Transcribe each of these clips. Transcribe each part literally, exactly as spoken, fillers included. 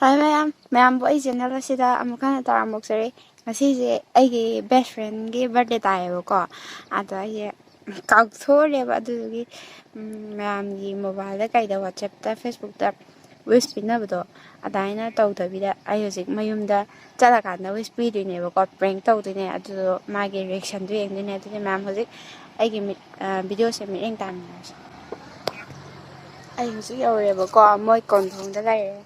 ꯇꯥꯏ ꯃꯌꯥꯝ, ꯃꯌꯥꯝꯕꯨ ꯑꯩ ꯆꯦꯅꯦꯜ ꯑꯁꯤꯗ ꯑꯃꯨꯛ ꯍꯟꯅ ꯇꯔꯥꯝꯅ ꯑꯣꯛꯆꯔꯤ꯫ ꯉꯁꯤꯁꯦ ꯑꯩꯒꯤ ꯕꯦꯁ ꯐ꯭ꯔꯦꯟꯒꯤ ꯕꯥꯔꯗꯦ ꯇꯥꯏꯌꯦꯕꯀꯣ, ꯑꯗꯣ ꯑꯩꯁꯦ ꯀꯥꯎꯊꯣꯛꯎꯔꯦꯕ꯫ ꯑꯗꯨꯗꯨꯒꯤ, ꯎꯝ, ꯃꯌꯥꯝꯒꯤ ꯃꯣꯕꯥꯏꯜꯗ ꯀꯩꯗ, ꯋꯥꯆꯦꯞꯇ, ꯐꯦꯁꯕꯨꯛꯇ ꯋꯤꯁ ꯄꯤꯅꯕꯗꯣ, ꯑꯗꯨꯃꯥꯏꯅ ꯇꯧꯗꯕꯤꯗ ꯑꯩ ꯍꯧꯖꯤꯛ ꯃꯌꯨꯝꯗ ꯆꯠꯂꯀꯥꯟꯗ ꯋꯤꯁ ꯄꯤꯗꯣꯏꯅꯦꯕꯀꯣ, ꯄ꯭ꯔꯦꯡ ꯇꯧꯗꯣꯏꯅꯦ꯫ ꯑꯗꯨꯗꯣ ꯃꯥꯒꯤ ꯔꯤꯌꯦꯛꯁꯟꯗꯣ ꯌꯦꯡꯗꯣꯏꯅꯦ꯫ ꯑꯗꯨꯗꯤ ꯃꯌꯥꯝ ꯍꯧꯖꯤꯛ ꯑꯩꯒꯤ ꯃꯤꯠ-, ꯑ, ꯚꯤꯗꯤꯑꯣꯁꯦ ꯃꯤꯠꯌꯦꯡ ꯇꯥꯃꯤꯟꯅꯔꯁꯤ꯫ ꯑꯩ ꯍꯧꯖꯤꯛ ꯌꯧꯔꯦꯕꯀꯣ, ꯃꯣꯏ ꯀꯣꯟꯊꯣꯡꯗ ꯂꯩꯔꯦ꯫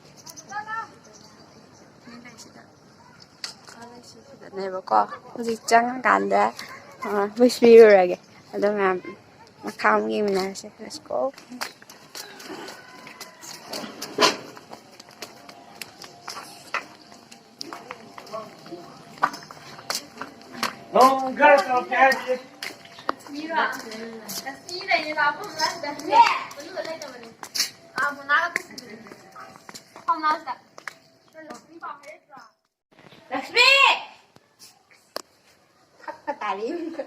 ꯅꯦꯕꯀꯣ꯫ ꯍꯧꯖꯤꯛ ꯆꯪꯉꯀꯥꯟꯗ, ꯑ, ꯋꯤꯁ ꯄꯤꯔꯨꯔꯒꯦ꯫ ꯑꯗꯣ ꯃꯌꯥꯝ ꯃꯈꯥ ꯑꯃꯨꯛ ꯌꯦꯡꯃꯤꯟꯅꯔꯁꯦ꯫ Let's go. ꯂꯛꯁꯃꯤ! ꯐꯛꯄ ꯇꯥꯔꯦ ꯌꯨꯝꯗ꯫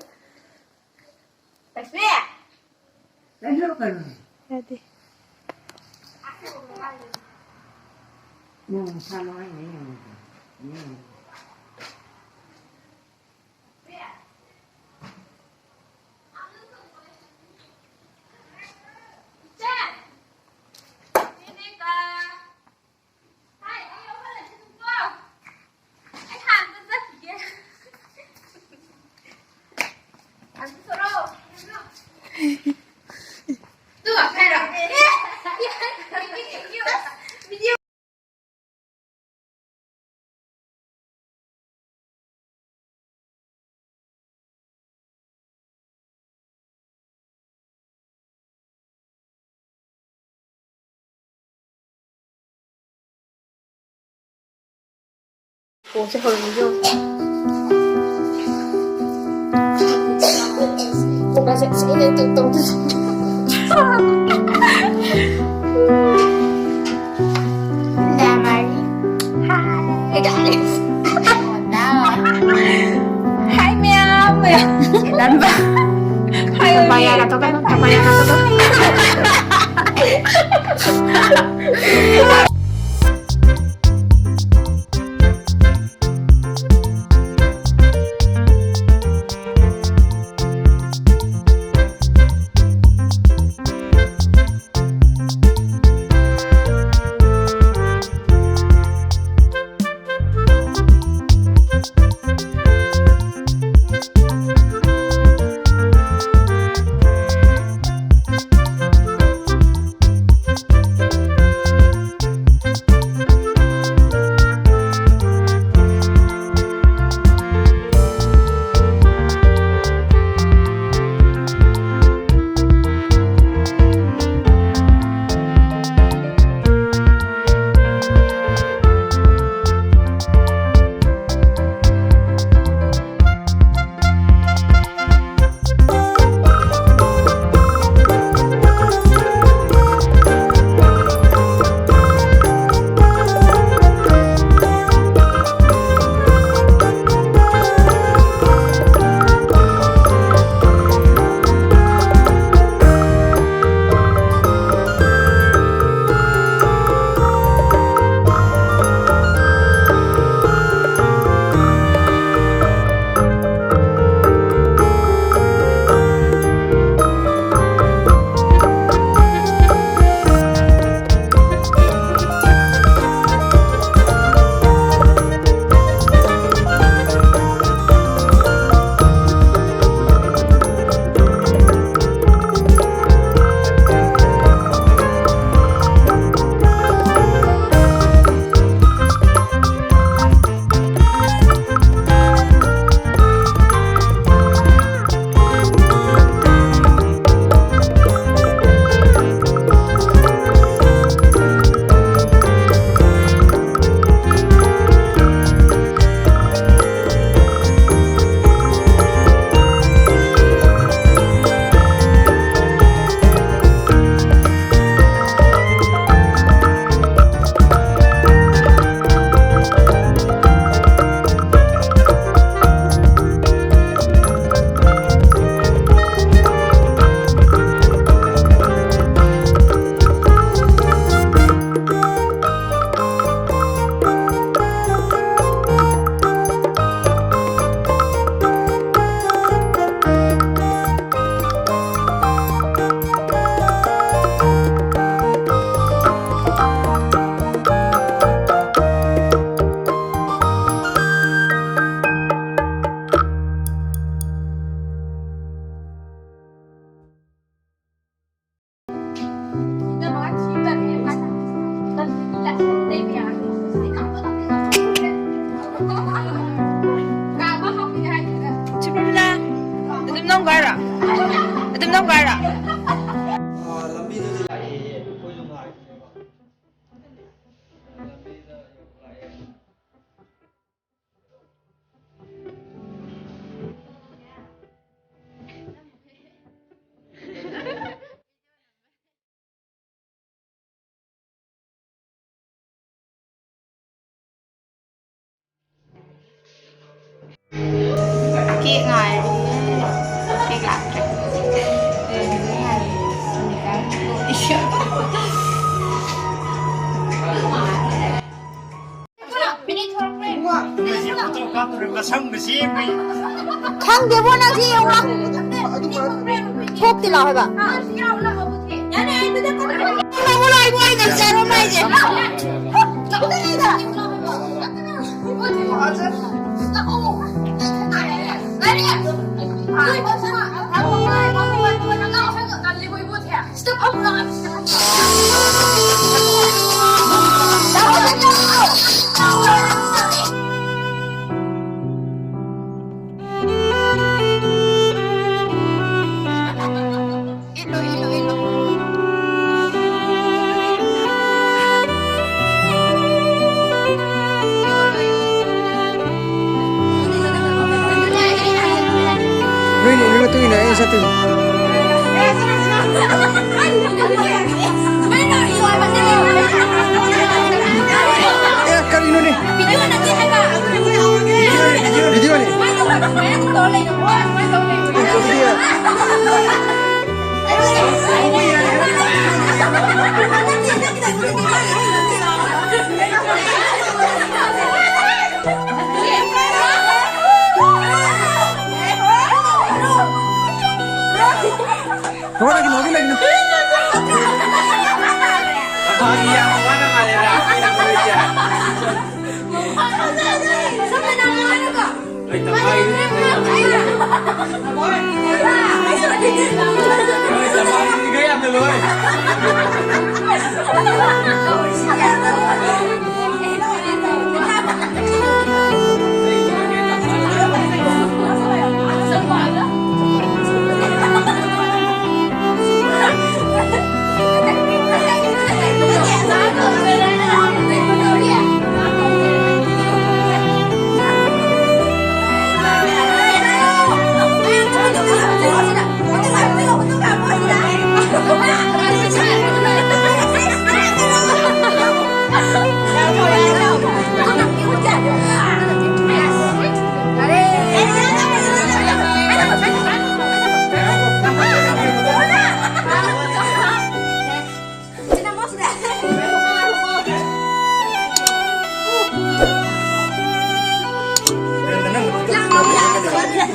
ꯂꯛꯁꯃꯤ! ꯂꯩꯊꯣꯛꯀꯅꯨ꯫ ꯌꯥꯗꯦ꯫ ꯅꯪ ꯅꯁꯥ ꯅꯨꯡꯉꯥꯏꯅ ꯌꯦꯡꯉꯨꯀꯣ꯫ ꯌꯦꯡꯉꯨꯀꯣ꯫ ꯀꯣꯛꯁꯦ ꯍꯧꯔꯛꯏꯁꯦ ꯌꯦꯡꯉꯨ꯫ ꯀꯣꯛꯀꯁꯦ ꯆꯤꯛꯏꯅꯦ ꯇꯧ-, ꯇꯧꯗꯣꯏꯁꯦ꯫ ꯂꯥ ꯃꯥꯔꯤ꯫ Hi, guys. Hi, ꯃꯌꯥꯝ, ꯃꯌꯥꯝ꯫ ꯏꯅꯝꯕ꯫ Hi, ꯊꯝꯕꯥꯜ ꯌꯥꯒ ꯇꯣꯛꯀꯅꯨ, ꯊꯝꯕꯥꯜ ꯌꯥꯒ ꯇꯣꯛꯀꯅꯨ꯫ ꯅꯪ ꯀꯥꯏꯔ? ꯑꯥ, ꯂꯝꯕꯤꯗꯨꯗꯤ ꯂꯥꯛꯑꯦꯌꯦ, ꯑꯩꯈꯣꯏꯁꯨ ꯉꯥꯏꯕꯅꯦꯕ꯫ ꯂꯝꯕꯤꯗ ꯂꯥꯛꯑꯦ꯫ ꯀꯦꯛ ꯉꯥꯏꯔꯤ꯫ ꯀꯦꯛ ꯂꯥꯛꯇ꯭ꯔꯦ꯫ ꯃꯁꯤ ꯐꯣꯇꯣ ꯀꯥꯞꯇꯣꯔꯤꯕ ꯃꯁꯝꯒ ꯁꯦꯝꯕꯤ꯫ ꯈꯪꯗꯦꯕꯣ, ꯅꯪ ꯁꯤ ꯌꯦꯡꯉꯣ꯫ ꯊꯣꯛꯇꯤ ꯂꯥꯎ ꯍꯥꯏꯕ꯫ ꯌꯥꯔꯦ, ꯑꯩ ꯑꯗꯨꯗ ꯀꯣꯟꯅ ꯍꯥꯏꯔꯒꯦ꯫ ꯏꯕꯨꯡꯉꯣ, ꯂꯥꯎ, ꯏꯕꯨꯡꯉꯣ, ꯑꯩ ꯅꯪ ꯆꯥꯔꯣ ꯍꯥꯏꯁꯦ꯫ ꯂꯥꯛꯑꯣ꯫ ꯅꯣꯏꯅ ꯏꯕꯒꯤ ꯃꯇꯨꯡ ꯏꯟꯅ ꯑꯩꯅ ꯆꯠꯇꯣꯏꯅꯤ꯫ ꯑꯦ, ꯀꯔꯤꯅꯣꯅꯦ? ꯚꯤꯗꯤꯑꯣꯅꯤ꯫ ꯑꯦ, ꯑꯗꯨꯗꯤ ꯊꯣꯛꯍꯜꯂꯒꯅꯨ, ꯍꯧꯖꯤꯛ ꯂꯩꯒꯅꯨ꯫ ꯐꯥꯒꯤ ꯌꯥꯝ ꯋꯥꯅ ꯃꯥꯜꯂꯦꯗ, ꯑꯩꯈꯣꯏꯅ ꯇꯧꯔꯤꯁꯦ꯫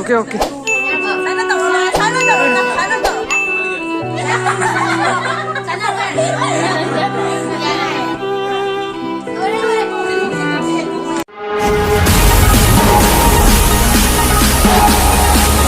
Okay, okay.